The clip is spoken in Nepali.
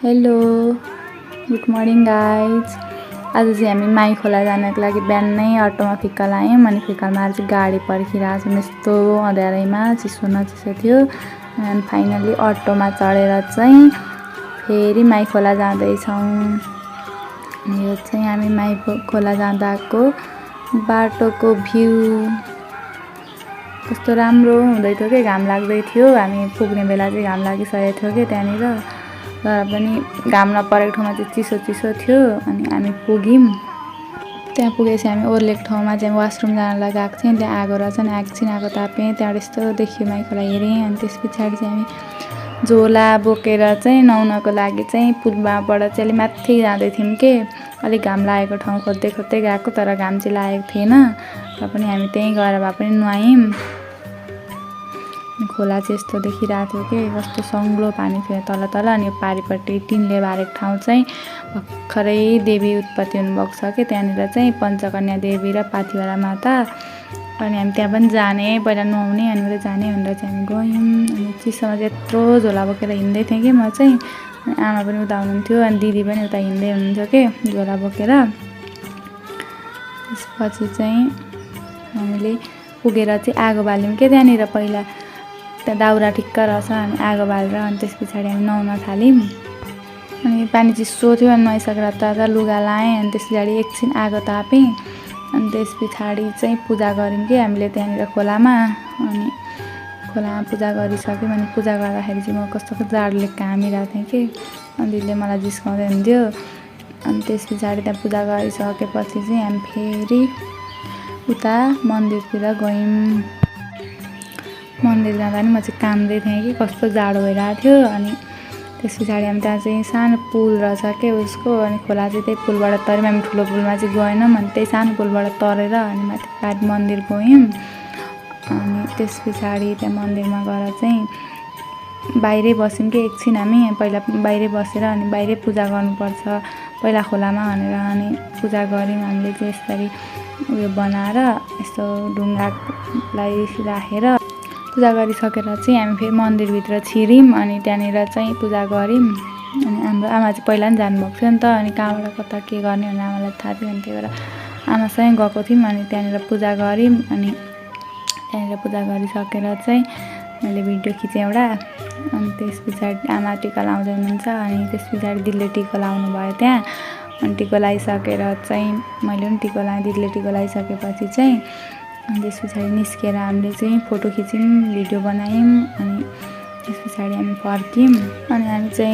Hello good morning guys. आज चाहिँ हामी माई खोला जानको लागि बिहानै अटोमा फिक्का लायौँ। अनि फिक्कामा चाहिँ गाडी पर्खिरहेको छौँ। यस्तो अँध्यारैमा चिसो न चिसो थियो। अनि फाइनली अटोमा चढेर चाहिँ फेरि माई खोला जाँदैछौँ। यो चाहिँ हामी माई खोला जाँदाको बाटोको भ्यू कस्तो राम्रो हुँदै थियो कि घाम लाग्दै थियो। हामी पुग्ने बेला चाहिँ घाम लागिसकेको थियो कि त्यहाँनिर, तर पनि घाम नपरेको ठाउँमा चाहिँ चिसो चिसो थियो। अनि हामी त्यहाँ पुगेपछि हामी ओर्लेको ठाउँमा चाहिँ वासरुम जानलाई गएको थियौँ। त्यहाँ आगो रहेछ नि, एकछिन आगो तापेँ, त्यहाँबाट यस्तो देखियो माई खोला हेरेँ। अनि त्यस पछाडि चाहिँ हामी झोला बोकेर चाहिँ नुहाउनको लागि चाहिँ पुलबाट चाहिँ अलिक माथि जाँदै थियौँ कि अलिक घाम लागेको ठाउँ खोज्दै खोज्दै गएको, तर घाम चाहिँ लागेको थिएन। र पनि हामी त्यहीँ गएर भए पनि नुहायौँ। खोला चाहिँ यस्तो देखिरहेको थियो कि कस्तो सङ्लो पानी थियो तल तल। अनि पारिपट्टि टिनले बारेको ठाउँ चाहिँ भर्खरै देवी उत्पत्ति हुनुभएको छ कि त्यहाँनिर चाहिँ पञ्चकन्या देवी र पाथिभरा माता। अनि हामी त्यहाँ पनि जाने, पहिला नुहाउने अनि मात्रै जाने भनेर चाहिँ हामी गयौँ। अनि चिसोमा चाहिँ यत्रो झोला बोकेर हिँड्दै थिएँ कि म चाहिँ। अनि आमा पनि उता हुनुहुन्थ्यो अनि दिदी पनि उता हिँड्दै हुनुहुन्थ्यो कि झोला बोकेर। त्यसपछि चाहिँ हामीले पुगेर चाहिँ आगो बाल्यौँ कि त्यहाँनिर पहिला त्यहाँ दाउरा ठिक्क रहेछ। अनि आगो बालेर अनि त्यस पछाडि हामी नुहाउन थाल्यौँ। अनि पानी चिसो थियो। अनि नुहाइसकेर ताजा लुगा लाएँ। अनि त्यस पछाडि एकछिन आगो तापेँ। अनि त्यस पछाडि चाहिँ पूजा गऱ्यौँ कि हामीले त्यहाँनिर खोलामा। अनि खोलामा पूजा गरिसक्यौँ। अनि पूजा गर्दाखेरि चाहिँ म कस्तो जाडोले घामिरहेको थिएँ कि अनि दिदीले मलाई जिस्काउँदै हुन्थ्यो। अनि त्यस पछाडि त्यहाँ पूजा गरिसकेपछि चाहिँ हामी फेरि उता मन्दिरतिर गयौँ। मन्दिर जाँदा नि म चाहिँ काम्दै थिएँ कि कस्तो जाडो भइरहेको थियो। अनि त्यस पछाडि हामी त्यहाँ चाहिँ सानो पुल रहेछ के उसको, अनि खोला चाहिँ त्यही पुलबाट तर्यौँ। हामी ठुलो पुलमा चाहिँ गएनौँ। अनि त्यही सानो पुलबाट तरेर अनि माथि मन्दिर गयौँ। अनि त्यस पछाडि त्यहाँ मन्दिरमा गएर चाहिँ बाहिरै बस्यौँ कि एकछिन हामी। पहिला बाहिरै बसेर अनि बाहिरै पूजा गर्नुपर्छ पहिला खोलामा भनेर अनि पूजा गऱ्यौँ हामीले चाहिँ यसरी उयो बनाएर यस्तो ढुङ्गालाई राखेर पूजा गरिसकेर चाहिँ हामी फेरि मन्दिरभित्र छिर्यौँ। अनि त्यहाँनिर चाहिँ पूजा गऱ्यौँ। अनि हाम्रो आमा चाहिँ पहिला पनि जानुभएको थियो नि त। अनि कहाँबाट कता के गर्ने भनेर आमालाई थाहा थियो। अनि त्यही भएर आमासँगै गएको थियौँ। अनि त्यहाँनिर पूजा गऱ्यौँ। अनि त्यहाँनिर पूजा गरिसकेर चाहिँ मैले भिडियो खिचेँ एउटा। अनि त्यस पछाडि आमा टिका लाउँदै हुनुहुन्छ। अनि त्यस पछाडि दिदीले टिका लाउनु भयो त्यहाँ। अनि टिका लगाइसकेर चाहिँ मैले पनि टिका लाएँ। दिदीले टिका लगाइसकेपछि चाहिँ अनि त्यस पछाडि निस्केर हामीले चाहिँ फोटो खिच्यौँ, भिडियो बनायौँ। अनि त्यस पछाडि हामी फर्क्यौँ। अनि हामी चाहिँ